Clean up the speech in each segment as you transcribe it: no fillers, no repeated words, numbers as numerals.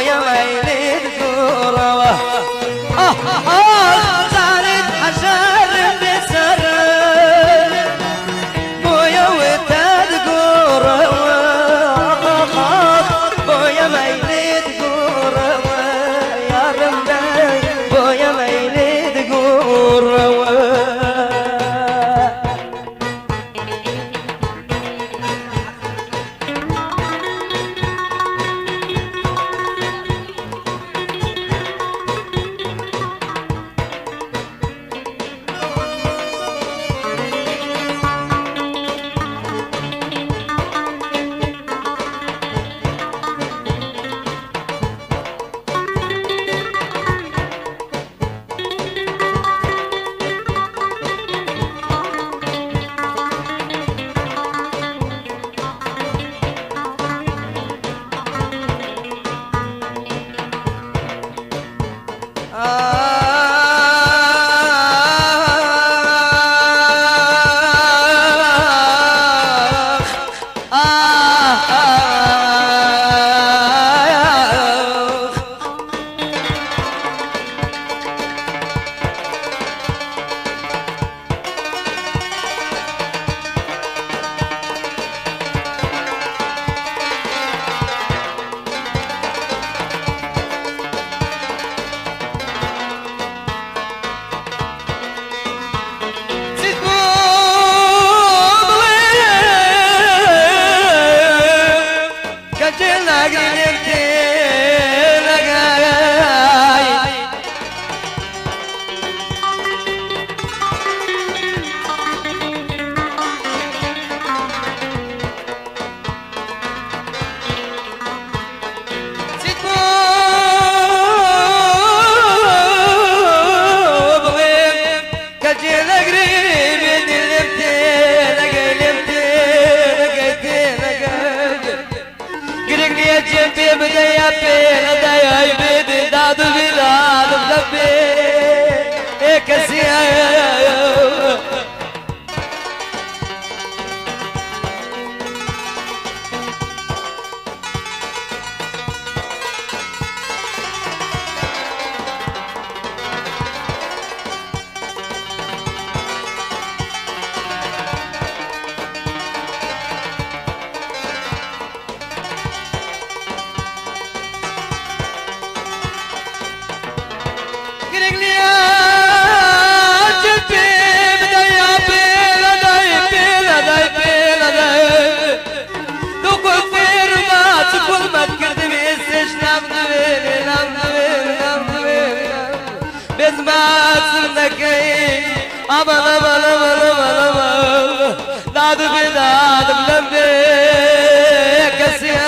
بۆیە مەیلیت گۆڕەوە ئاه ئاه زانیت حەژارم بێ چارە بۆیە وتت گۆڕەوە ئاخ ئاخ بۆیە مەیلیت گۆڕەوە یارم دەی بۆیە مەیلیت گۆڕەوە. ئاخ ئاخ چیت بۆ بڵێم کە جێ ناگری لێم تێنەگای. چیت بۆ بڵێم کە جێ نەگری بێ لێم تێنەگەی لێم تێنەگەی تێنەگەی گرنگ نییە جێم پێ بدە یا پێ نەدای بێ داد و بیدادم لەبێ کەسی. گرنگ نییە جێم پێ بدە یا پێ نەدای پێ نەدای پێ نەدای دوو فێر ماچ کوڵمەت کردم ئێستێش نامدەوێ نامدەوێ نامدەوێ بێزماچم دەکەی ئەمە ئەمە ئەمە ئەمە ئەمە داد و بێدادم لەم بێ کەسیە.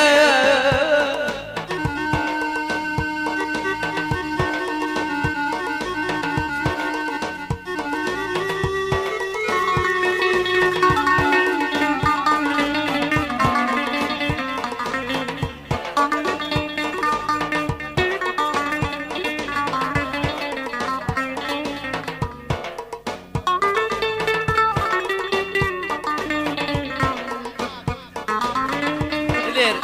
دلێر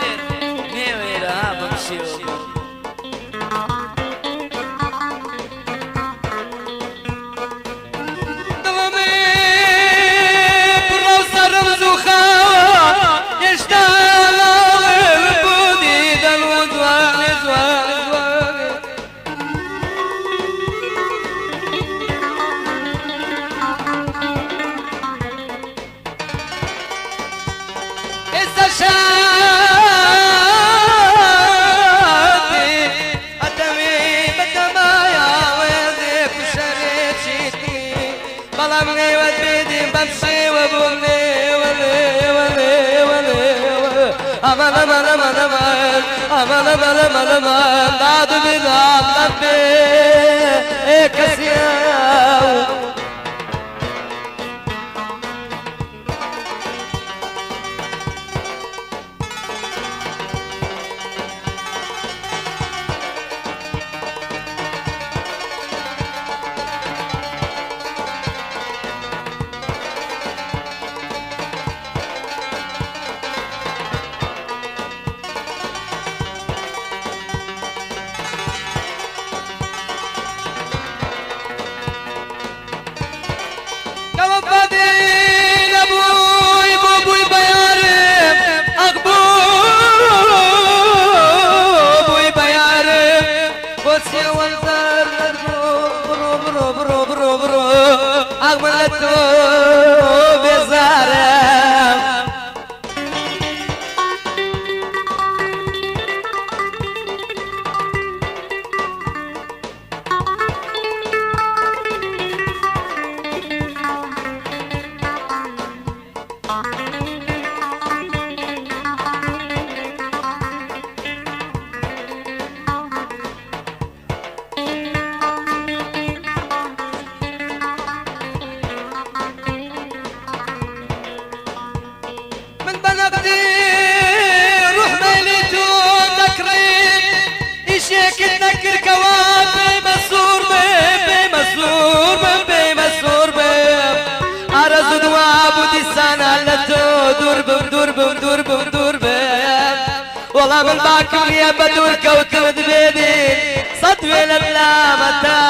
نێوێرە ها بەم شێوە بوو. دڵمی پڕە و سەرم زوو خاوە هێشتا لاڵم بوونی دەم و جوانێ جوانێ جوانێ. ئێستا شادی ئەتەوێ بەتەمایا وێزێ کوشەرێکی بەڵام نێوەت بێدیم بەم شێوە بووم لێوە لێوە لێوە لێوە ئەمان ئەمان ئەمان ئەمان ئەمان ئەمان ئەمان ئەمان داد و بیداد لەم بێ کەسیە. ئەوەندە بڕۆ بڕۆ بڕۆ بڕۆ بڕۆ ئاخ من لە تۆ بێزارم. من بە نەقدی ڕوح مەیلی تۆ دەکڕیم، ئیشێکت نەکرد کەوا پێی مەسوور بم، پێی مەسوور بم، پێی مەسوور بم. ئارەزووت وابوو دیسان لە تۆ دوور بم، دوور بم، دوور بم، دوور بم. وەڵا من باکم نییە بە دوور کەوتنت بێ دین، سەد وێنەت لامە تا.